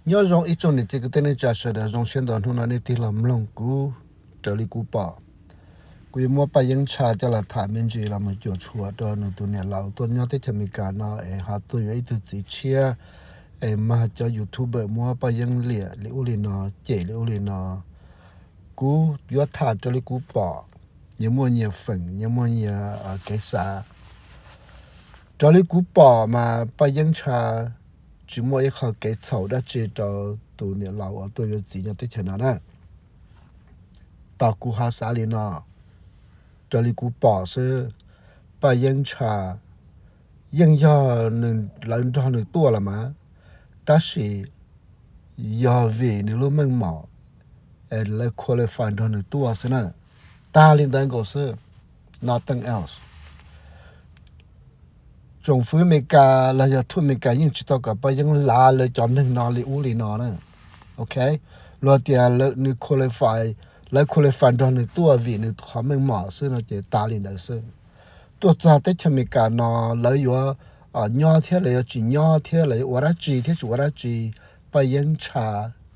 Nyob zoo ib tsoom niam txiv kwv tij neej tsa sawv daws, zoo siab ntau hnub no nej tig los mloog kuv. Raws li kuv pom, kuv yuav muab Paj Yeeb Ntsha coj los tham me ntsis los mus cuam tshuam rau nws tus niam laus tuaj nyob teb chaws Amelikas no es ho tuaj yuav ib tug txiv tshiab es mag cov YouTuber muab Paj Yeeb liam li ub li no, cem li ub li no. Kuv yuav tham raws li kuv pom, nyias muaj nyias feem, nyias muaj nyias kev xav. Raws li kuv pom mas Paj Yeeb Ntsha tsis muaj ib qho kev txhaum dab tsi rau tus niam laus uas tuaj yuav txiv nyob teb chaws no na. Tos kuv ho xav li no, raws li kuv pom xwb, Paj Yeeb Ntsha yeej yog lawv nrog nws tuaj los mas, tab sis yog vim nws lub meej mom es lawv qualify nrog nws tuaj xwb na. Tag li ntawd nkaus xwb, nothing else. Tsoom fwv Amelikas los yog thuj Amelikas yeej tsis tau kom Paj Yeeb lav lawv cov neeg no li ub li no na. Ok, luag tias nws qualify, lawv qualify nrog nws tuaj vim nws qhov meej mom xwb no ces tag li ntawd xwb. Tuaj txog teb chaws Amelikas no lawv yuav nyob thiab lawv yuav tsis nyob thiab lawv yuav ua dab tsi thiab tsis ua dab tsi, Paj Yeeb Ntsha,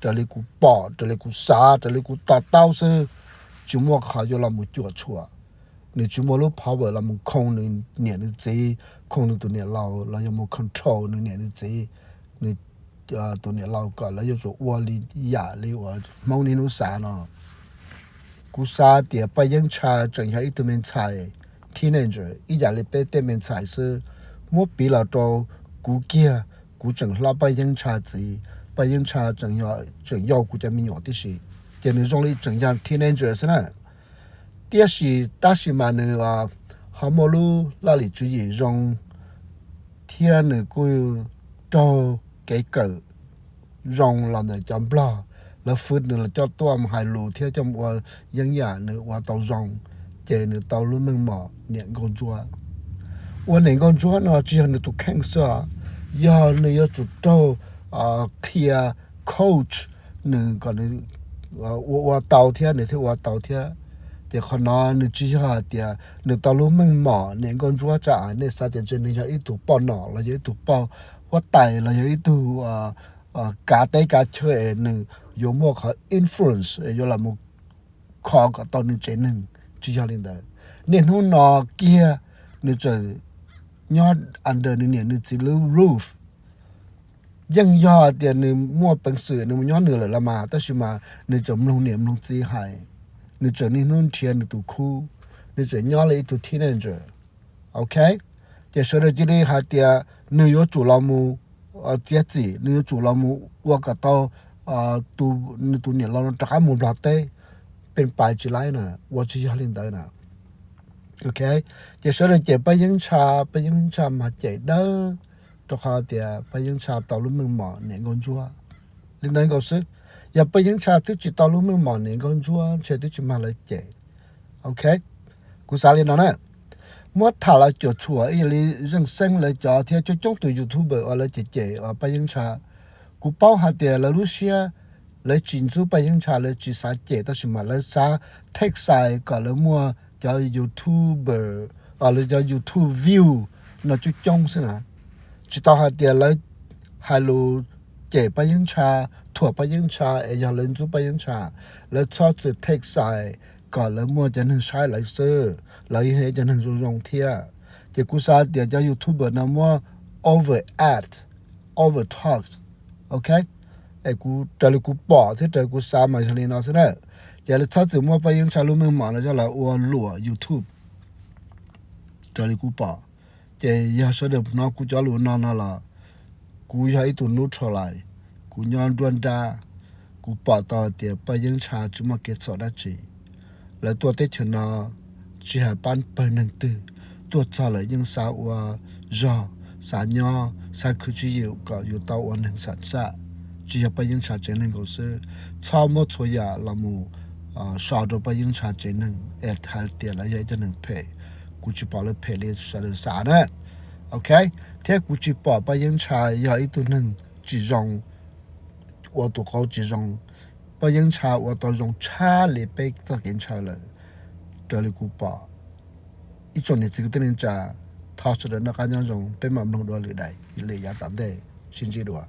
raws li kuv pom, raws li kuv xav, raws li kuv to taub xwb, tsis muaj qhov yuav los mus cuam tshuam. Nws tsis muaj lub power los mus khoo nws niam nws txiv, khoo nws tus niam laus los yog mus control nws niam nws txiv, nws tus niam laus kom lawv yuav tsum ua li yam li uas Hmoob niaj hnub xav no. Kuv xav tias Paj Yeeb Ntsha tseem yog ib tug me ntxhais teenager ib yam li peb tej me ntxhais xwb. Muab piv los rau kuv kiag, kuv tseem hlob Paj Yeeb Ntsha txiv, Paj Yeeb Ntsha tseem yau kuv cov me nyuam tib si, ces nws zoo li tseem yog teenager xwb na. Tiam sis tab sis mas nws ho muaj lub laj lim tswv yim zoo, thiab nws kuj raug kev kawm zoo los ntawm cov Nplog, lawv fwv nws los coj tuaj mus hais lus thiab coj mus ua yeeb yam nws ua tau zoo, ces nws tau lub meej mom niam nkauj ntsuab. Ua niam nkauj ntsuab no tsis yog nws tus kheej xwb, yog nws yuav tsum raug qhia, coach nws kom nws ua ua tau thiab nws thiaj ua tau thiab. Ces qhov no nws tsis yog hais tias nws tau lub meej mom niam nkauj ntsuab tsam nej xav tias ntshe nws yog ib tug poj nom los yog ib tug poj huab tais los yog ib tug kav teb kav chaw es nws yuav muaj qhov influence es yuav los mus kho kom tau nws tsev neeg. Tsis yog li ntawd. Niaj hnub no kiag nws tseem nyob under nws niam nws txiv lub roof. Yeej yog tias nws muaj peev xwm nws mus nyob nws lawm los mas, tab sis mas nws tseem mloog niam mloog txiv hais, nws tseem niaj hnub nrhiav nws tus khub, nws tseem nyob li ib tug teenager. Ok, ces sawv daws cia li hais tias nws yuav tsum los mus txiav txim, nws yuav tsum los mus ua kom tau nws tus niam laus no rov qab mus Nplog teb, pes pais tsis laib na, ua tsis yog li ntawd na. Ok, ces sawv daws cem Paj Yeeb Ntsha, Paj Yeeb Ntsha mas cem dawb, rau qhov tias Paj Yeeb Ntsha tau lub meej mom niam nkauj ntsuab. Li ntawd nkaus xwb, yog Paj Yeeb Ntsha twb tsis tau lub meej mom niam nkauj ntsuab ntshe twb tsis mag lawv cem. Ok, kuv xav li no na. Muab tham los cuam tshuam ib yam li Zeej Xeeb lawv cov thiab coob coob tus YouTuber uas lawv cem cem uas Paj Yeeb Ntsha. Kuv paub hais tias lawv lub siab, lawv tsis ntxub Paj Yeeb Ntsha, lawv tsis xav cem, tab sis mas lawv xav take side kom lawv muaj cov YouTuber, lawv cov YouTube view no coob coob xwb na. Tsis tau hais tias lawv hais lus cem Paj Yeeb Ntsha, thuam Paj Yeeb Ntsha es yog lawv ntxub Paj Yeeb Ntsha. Lawv txhob txwm take side kom lawv muaj cov neeg saib lawv xwb, lawv yeej yog cov neeg zoo zoo thiab. Ces kuv xav tias cov YouTuber no muab overact, overtalk, ok, es kuv raws li kuv pom thiab raws li kuv xav mas yog li no xwb na. Ces lawv txhob txwm muab Paj Yeeb Ntsha lub meej mom no coj los ua luam YouTube raws li kuv pom. Ces yog sawv daws hnov kuv cov lus no no los, kuv yog ib tug neutral lais, kuv nyob nruab nrab, kuv pom tau tias Paj Yeeb Ntsha tsis muaj kev txhaum dab tsi. Lawv tuaj teb chaws no tsis hais pab pawg neeg twg, tuaj txog lawm yeej xav ua zog, xav nyob, xav khwv tswv yim kom yus tau ua neeg xam xaj, tsis yog Paj Yeeb Ntsha tsev neeg nkaus xwb. Txhob muab txhua yam los mus so rau Paj Yeeb Ntsha tsev neeg es hais tias lawv yog ib cov neeg phem. Kuv tsis pom lawv phem li sawv daws xav na. Ok, thiab kuv tsis pom Paj Yeeb Ntsha yog ib tug neeg tsis zoo, ua tus qauv tsis zoo. Paj Yeeb Ntsha ua tau zoo tshaj li peb txoj kev ntshaw lawm, raws li kuv pom. Ib tsoom niam txiv kwv tij neej tsa, thov sawv daws noj qab nyob zoo, peb mam mloog dua lwm daim lwm yav tom ntej, sib ntsib dua.